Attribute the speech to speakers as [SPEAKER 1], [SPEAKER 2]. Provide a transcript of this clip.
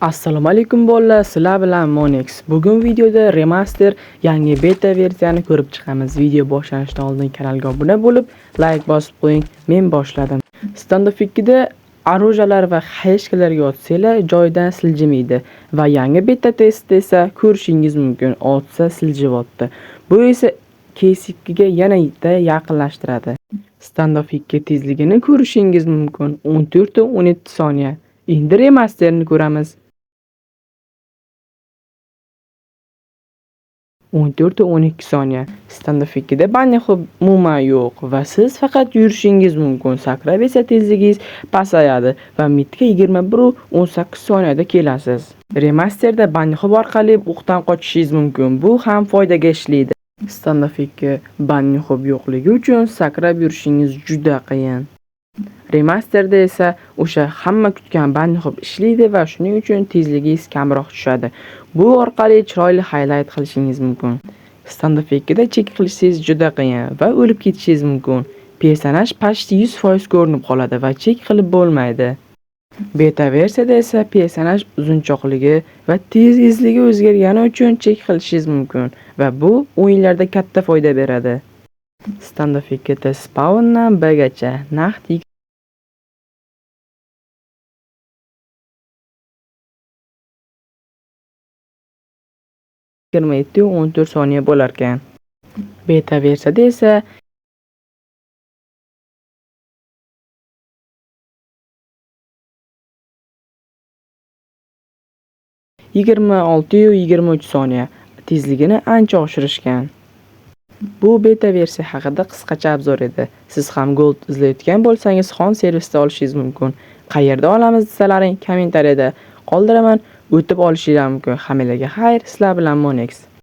[SPEAKER 1] Assalomu alaykum bolalar, sizlar bilan Monex. Bugun videoda remaster yangi beta versiyani ko'rib chiqamiz. Video boshlanishidan oldin kanalga obuna bo'lib, like bosib qo'ying. Men boshladim. Standoff 2 da оружия lar va хаешка larga otsanglar joyidan siljimaydi va yangi beta testda esa ko'rishingiz mumkin, otsa siljivyapti. Bu esa CS2 ga yanada yaqinlashtiradi. Standoff 2 tezligini ko'rishingiz mumkin, 14.17 soniya. Endi remasterni ko'ramiz. 14.12 soniya. Standoff 2 da bunny hop umuman yo'q va siz faqat yurishingiz mumkin. Sakrab esa tezligingiz pasayadi va midga 21.18 soniyada kelasiz. Remasterda bunny hop orqali o'qdan qochishingiz mumkin. Bu ham foydaga ishlaydi. Standoff 2 bunny hop yo'qligi uchun sakrab yurishingiz juda qiyin. Remasterda esa o'sha hamma kutgan bunny hop ishlaydi va shuning uchun tezligingiz kamroq tushadi. Bu orqali chiroyli highlight qilishingiz mumkin. Standoff 2 da check qilishingiz juda qiyin va o'lib ketishingiz mumkin. Personaj почти 100% ko'rinib qoladi va check qilib bo'lmaydi. Beta versiyada esa personaj uzunchoqligi va tezligi o'zgargani uchun check qilishingiz mumkin va bu o'yinlarda katta foyda beradi. Standoff 2 spawndan B gacha naqd 27.14 soniya bo'larkan. Beta versiyada esa 26.23 soniya, tezligini ancha oshirishgan. Bu beta versiya haqida qisqacha обзор edi. Siz ham gold izlayotgan bo'lsangiz, Xon servisida olishingiz mumkin. Qayerda olamiz desalaring, kommentariyada qoldiraman, o'tib olishinglar mumkin. Hammalarga xayr, sizlar bilan Monex.